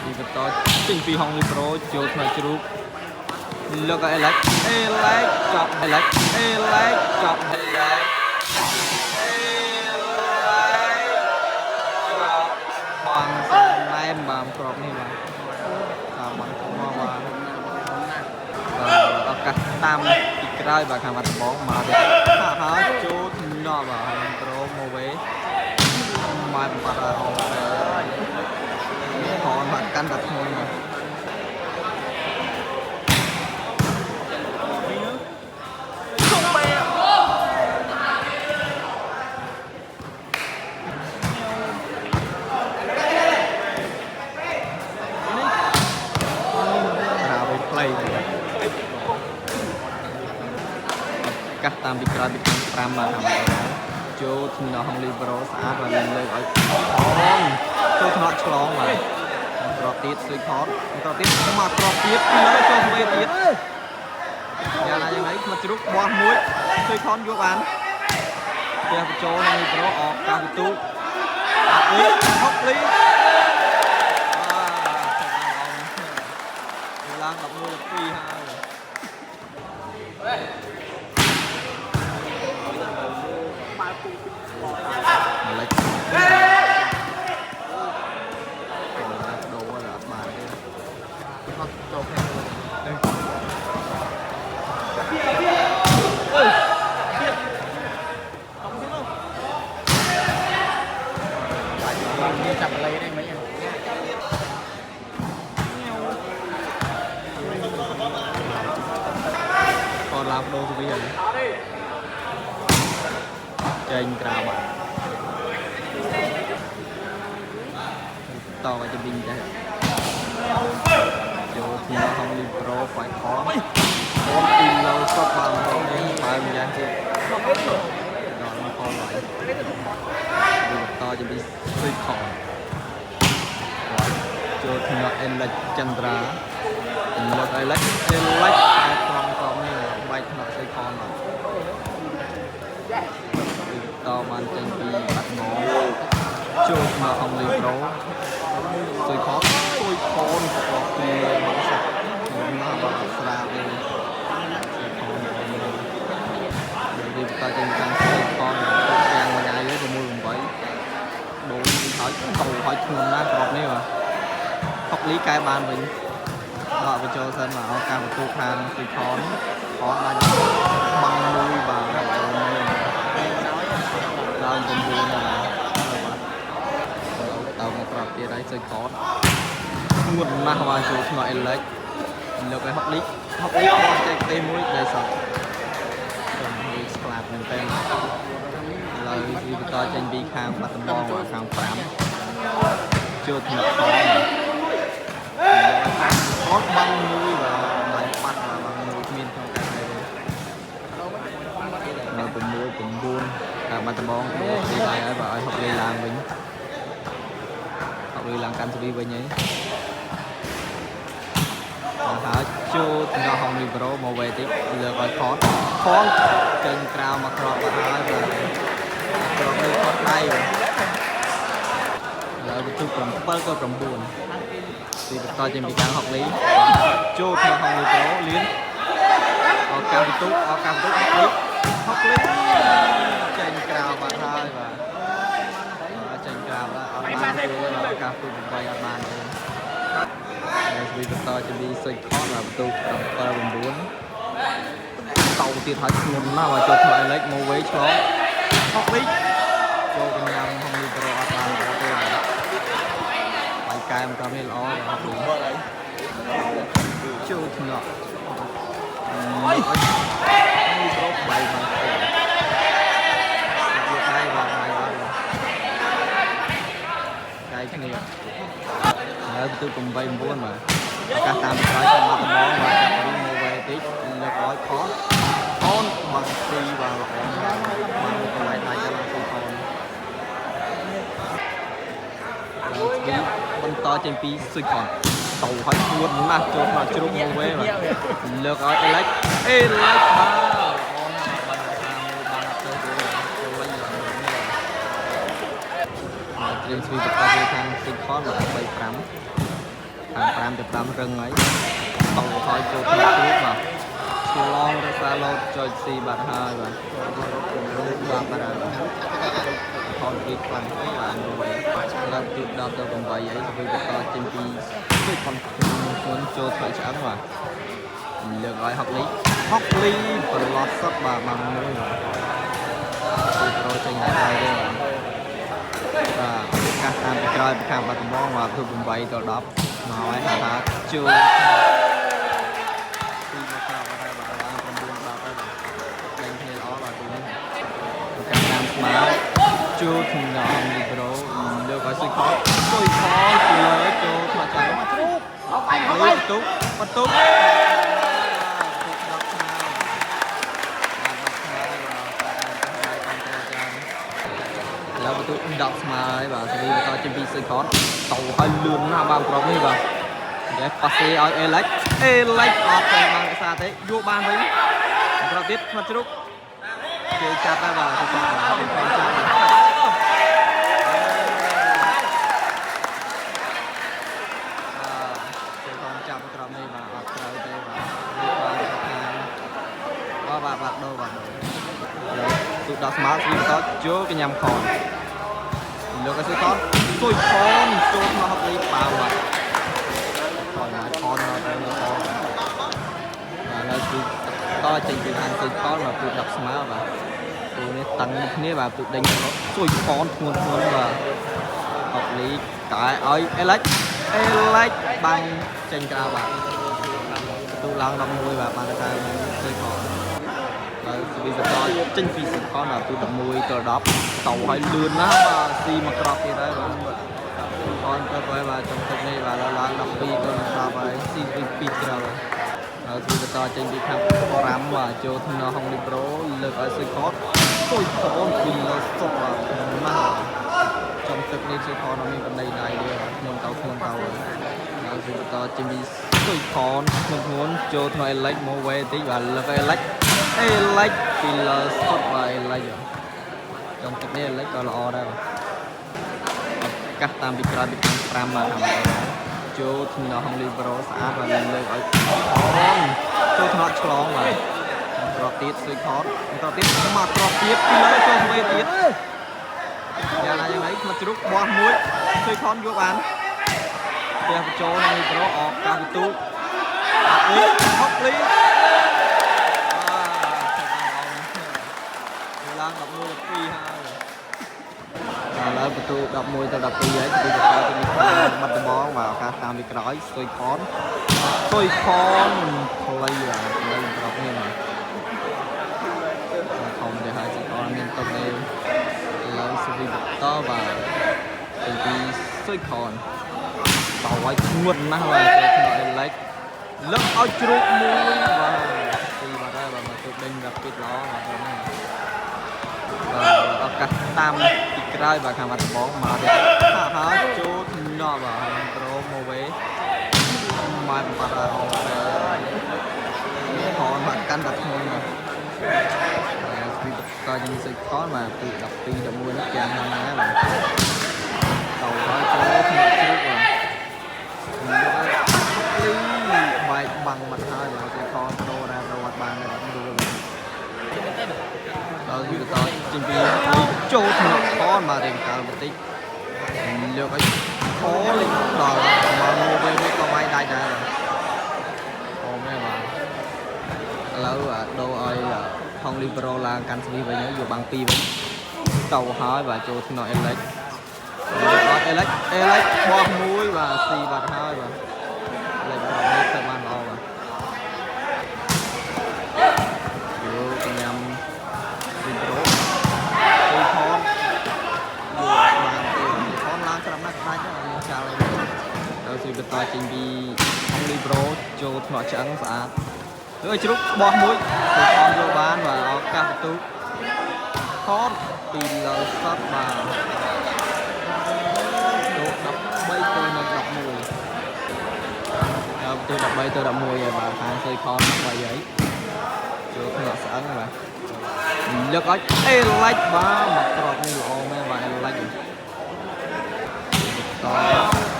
ទីបន្តចេញពីហុងលីប្រូចូលថ្នាក់ជ្រូកលើកឲ្យអេឡិចអេឡិចចប់អេឡិចអេឡិចចប់អេឡិចអេឡិចចប់បាំងណែនបានក្របនេះបាទតាមបាំងថ្មបាទបាទឱកាសតាមពីក្រោយបាទខាងបាត់ដំបងមកទៀតហើយចូលថ្នាក់បាទហុងប្រូមកវិញមកបាត់ឲ្យហុងខនមកកាន់តែធ្ងន់បាទ ក្រៅវិញខ្លីកាសតាមពីក្រោយពីខាង5បាទខាងចូលថ្នាក់ហងលីប្រូស្អាតបាទលើកឲ្យអូនចូលថ្នាក់ឆ្លងបាទក្របទៀតស្លីខតក្របទៀតមកក្របទៀតពីលើចូលស្វេទៀតយ៉ាងណាយ៉ាងណីមកជ្រុកបោះមួយស្លីខតយកបានផ្ទះបញ្ចូលហងលីប្រូអកកាសវិទូអត់លីហុកលីបាទឡើង11 12ហើយ ម្លេចដូរអត់បានទេ អត់ចូលគ្នានេះចាប់បល័យនេះមិញ គាត់ឡើងដូរទៅវិញហើយចេញក្រៅបាទតឲ្យទៅវិញដែរចូលទីហងលីប្រូហ្វាយខនខនពីលោសុតបានរងនេះបើម្យ៉ាងទៀតដល់មកខនហើយតទៅពីស្វីខនចូលថ្នាក់អេលិចចន្ទ្រាលើកអេលិចអេលិចតែត្រង់ត្រង់នេះបែកថ្នាក់ស្វីខនបាទតបានចេញពីបាត់ងចូលថ្នាក់ហងលីប្រូស្វីខនស្វីខនក៏ពីមកសាក់មកបាត់ស្រាលទេស្វីខននេះតចេញខាងស្វីខនយ៉ាងមួយថ្ងៃ6 8ដូរហើយតោហើយធ្ងន់ណាស់ក្របនេះបាទហុកលីកែបានវិញដកបញ្ចូលសិនមកឱកាសបន្ទូខាងស្វីខនខនដាច់បាំងមួយបាទឡើង9បាទតើមកប្រាប់ទៀតហើយស្វីខនធ្ងន់ណាស់បាទចូលឆ្ងល់អេលិចលើកឲ្យហុកលីហុកលីបោះចេកទេមួយដែលសក់ខ្ញុំវាស្លាប់មែនតើឡើយវាបន្តចេញពីខាងបាត់ដំបងខាង5ចូលថ្នាក់ខនខនបាំងមួយបាទបាញ់បាត់បាទបាំងមួយគ្មានក្នុងការទេនៅ6 9ខាងបាត់ដំបងដូរទីដៃហើយបាទឲ្យហុកលីឡើងវិញហុកលីឡើងកាន់ស្វីវិញហើយហើយចូលទៅដល់ហងលីប្រូមកវេតិចលើកឲ្យខនខនចេញក្រៅមកក្របបាត់ហើយបាទក្របនេះខនដៃបាទឡើយបន្ទុក7ទៅ9ទីបន្តចេញពីខាងហុកលីចូលក្នុងហងលីប្រូលៀនឱកាសបន្ទុកឱកាសបន្ទុកហុកលីហុកលីចេញក្រៅបាត់ហើយបាទចេញក្រៅបាទអត់បានទេឱកាសទូ8អត់បានទេហើយស្វីបន្តជាពីសុចខនបាទបន្ទុក7 9តោទៀតហើយធ្ងន់ណាស់បាទចូលថ្លៃលេខមកវេឆ្លងហុកលីចូលកញ្ញាំហងលីប្រូអត់បានល្អទេបាទបាយកែមក្រោមនេះល្អបាទហុកលីចូលថ្នាក់អុយលីប្រូបាយមកទេយកដៃបាទបាយបាទកែគ្នាហើយបន្ទុក8 9បាទឱកាសតាមក្រោយទៅមកតំងបាទចាប់រីមកវេតិចលើកឲ្យខនខនបាំងពីបាទល្អណាស់បាំងកន្លែងដាច់ដល់ពីខនបន្តចេញពីសុយខនតោឲ្យធ្ងន់ណាស់ចូលមកជ្រុកមកវេបាទលើកឲ្យអេលិចអេលិចបាទល្អណាស់បាទតាមមួយបានអត់ទៅទេចូលវិញឡើងនេះបាទត្រៀមស្វីបន្តទៅខាងសុយខនបាទ3 5 ខាង5ទៅ5រឹងហើយតោហើយចូលក្នុងទូបាទឆ្លងរសាលោតចុចស៊ីបាត់ហើយបាទបាទបាទខនពីខ្លាំងពេកបាទមួយឡើងទី10ទៅ8អីទៅបន្តចេញពីជួយខនខ្លួនចូលថ្លៃឆ្អឹងបាទលើកឲ្យហុកលីហុកលីប្រឡោះសុតបាទបានមួយបាទទីប្រូចេញហើយទេបាទបាទកាសតាមពីក្រោយពីខាងបាត់ដំបងបាទគឺ8ដល់10មកហើយថាជួពីមកក្រោបហើយបាទឡើង9 10ហើយបាទដេញគ្នាល្អបាទទីនេះកាសតាមស្មើជួធំណំលីប្រូលើកឲ្យសុយខសុយខពីលើចូលថ្មចាំ មកជ្រូកអោបាយអោ បា បាយ យបន្ទុកបន្ទុកបន្ទុក10ខ្មៅបាទ10ខ្មៅបាទតាមទៅហើយតាមទៅចាំឥឡូវបន្ទុក10ស្មើហើយបាទសេរីបន្តចេញពីសុយខតទៅឲ្យលឿនណាស់បាទប្រុសនេះបាទតែប៉ាសេឲ្យអេឡិចអេឡិចអត់ទៅបានរក្សាទេយកបានវិញប្រុសទៀតថ្មជ្រុកគេចាប់ហើយបាទសុយខតសុយខតចាប់បាទគេខំចាប់ក្រមនេះបាទអត់ត្រូវទេបាទយកបានទៅខាងបាទបាទបាទដូរបាទដូរទូដល់ស្មើស្វីបន្តចូលកញ្ញាំខនលោកកសិករសុយខនចូលមកហុកលីប៉ាវបាទខនណាខនមកទៅមកខនបាទហើយគឺតចេញពីខាងសុយខនមកទូ10ស្មើបាទទូនេះតឹងគ្នាបាទទូដេញសុយខនធ្ងន់ធ្ងរបាទហុកលីកែឲ្យអេឡិចអេឡិចបាំងចេញក្រៅបាទទូឡើង11បាទបានតែសុយខន ហើយស្វីសកលចេញពីសកលដល់ទូ11ទៅ10តឲ្យលឿនណាស់បាទស៊ីមកក្របទៀតហើយបាទខនទៅហើយបាទចំទឹកនេះបាទឡើង12ទៅ10ហើយស៊ីពី2ក្រោយហើយស្វីសកលចេញពីខាង5បាទចូលថ្នហុងលីប្រូលើកឲ្យសុយខតសុយខនពីលើសុកបាទណាស់ចំទឹកនេះសុយខនអត់មានបណ្ដៃដៃទេបាទធ្ងន់ទៅធ្ងន់ទៅហើយស្វីសកលចេញពីសុយខនធ្ងន់ធ្ងន់ចូលថ្នអេលិចមកវេតិចបាទលើកអេលិចអេលិចពីលើសុតបាទអេលិចចំទឹកនេះអេលិចក៏ល្អដែរបាទកាសតាមពីក្រោយពីខាង5បាទខាងចូលថ្នហុងលីប្រូស្អាតបាទលើកឲ្យខនចូលថ្នត់ឆ្លងបាទក្របទៀតសុយខតក្របទៀតមកក្របទៀតពីលើចូលស្វេទៀតយ៉ាងណាយ៉ាងណីមកជ្រុកបោះមួយសុយខនយកបានផ្ទះបញ្ចូលហុងលីប្រូអอกកាសវិទូអុកហុកលី ឡើង11 12ហើយឥឡូវបន្ទូ11ទៅ12ហើយទីទៅទៅនេះបាត់ដំបងបាទឱកាសតាមពីក្រោយសុយខនសុយខនខ្លីបាទនៅប្រុកនេះបាទខំទៅហើយសុយខនមានតុកទេឥឡូវសុវីបន្តបាទទីពីសុយខនតឲ្យធ្ងន់ណាស់បាទចូលក្នុងអេឡិចលឹកឲ្យជ្រូកមួយបាទទីបាទហើយបាទមកទៅដេញរ៉ាពីតល្អបាទនេះ បាទឱកាសតាមពីក្រោយបាទខាងបាត់ដំបងមកទៀតហើយចូលថ្នប់បាទហើយប្រូមកវេមកបាត់ហើយអូខនបាទកាន់តែធ្ងន់បាទស្ពីតយើងសិខនបាទពី12 11នេះយ៉ាងណាណាបាទទៅហើយចូលថ្នាក់ជ្រុកបាទលីបែកបាំងបាត់ហើយបាទសិខនប្រូដែរប្រូអត់បានទេបាទរួលបាទ ដល់យូរតចេញពីចូលថ្នាក់ខនបាទរៀងកាលបន្តិចលើកឲ្យខលេងដល់មកមួយវិញក៏វាយដាច់ដែរអូមែនបាទឥឡូវដូរឲ្យហងលីប្រូឡើងកាន់ស្វីវិញយកបាំងពីរវិញទៅហើយបាទចូលថ្នាក់អេលិចអេលិចអេលិចបោះមួយបាទស៊ីបាត់ហើយបាទលេខប្រាប់នេះទៅបានល្អបាទយកកញ្ញាំ ពីប្រូពីផនយកបានទេផនឡើងស្រាប់ណាស់ក្តាច់ហ្នឹងមានចាល់អីទៅស៊ុយបន្តចេញពីហុងលីប្រូចូលថ្នាក់ឆ្អឹងស្អាតទៅឲ្យជ្រុកបោះមួយទៅផនយកបានបាទឱកាសបន្ទុកផនពីលើសតបាទចូល13ទៅនឹង11ដល់ទៅ13ទៅ11ហើយបាទខាងស៊ុយខន13ហើយចូលថ្នាក់ស្អឹងបាទ លើកឲ្យអេឡិចបាទមកក្របនេះល្អមែនបាទអេឡិចត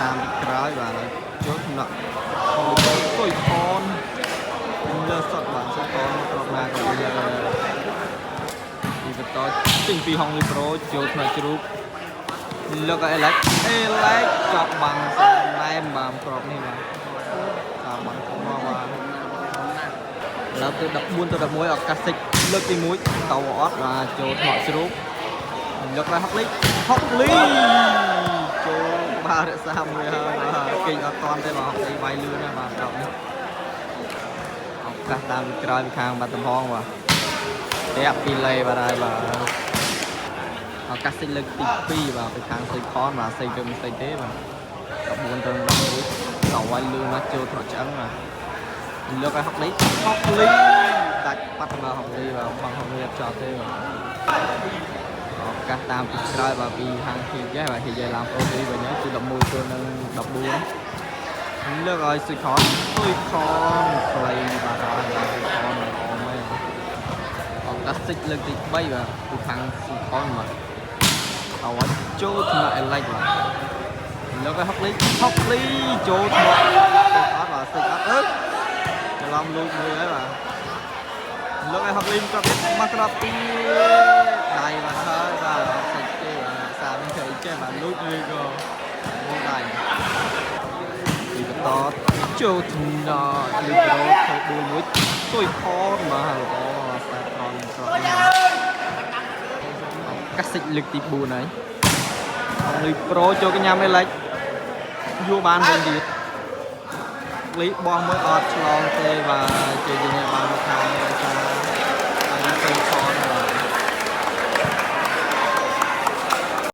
តាមពីក្រោយបាទឥឡូវ ចូលថ្នាក់សុយខនលើសតបាទសុយខនក្របណាក៏លើទីបន្តចេញពីហងលីប្រូចូលថ្នាក់ជ្រូកលើកឲ្យអេឡិចអេឡិចចាប់បាំងណែមបាទក្របនេះបាទតាមបាំងធំមកបាទ ដល់ទៅ14ទៅ11ឱកាសសិចលើកទី1តអត់បាទចូលថ្នាក់ជ្រូកលើកដល់ហុកលីហុកលីចូលបាទរក្សាមួយហើយបាទគេងអត់តន់ទេបាទហុកលីវាយលឿនណាស់បាទត្រង់នេះឱកាសតាមពីក្រោយពីខាងបាត់តំហងបាទតាក់ពីលេបាទហើយបាទឱកាសសិចលើកទី2បាទពីខាងសុយខនបាទសេចទៅមិនសេចទេបាទ14ទៅ11តវាយលឿនណាស់ចូលថ្នាក់ឆ្អឹងបាទ លើកឲ្យហុកលីហុកលីដាច់បាត់មកហុកលីបាទបងហុកលីអត់ចោតទេបាទឱកាសតាមពីក្រោយបាទពីហាងហ៊ីយ៉េបាទហ៊ីយ៉េឡើងប្រូទីវិញគឺ11ទៅនឹង14លើកឲ្យសុយខនសុយខនខ្លីបាទហើយសុយខនល្អមែនឱកាសសិចលើកទី3បាទពីខាងសុយខនបាទឲ្យចូលថ្នាក់អេឡិចបាទលើកឲ្យហុកលីហុកលីចូលថ្នាក់អត់បាទសិចអត់អឺ ច្រឡំលូកមួយហើយបាទលោកឲ្យហុកលីមក្របទៀតមកក្របទៀតដៃបាទហើយបាទអត់សាច់ទេបាទសាមិនធ្វើអីចេះបាទលូកមួយក៏មួយដៃទីបន្តចូលថ្នាក់លីប្រូធ្វើដួលមួយទួយខនបាទល្អខ្សែត្រង់ក្របនេះកាសិចលើកទី4ហើយលីប្រូចូលកញ្ញាំអីឡិចយួរបានវិញទៀត លីបោះមួយអត់ឆ្លងទេបាទជ័យជំនះបានមកខាងរក្សា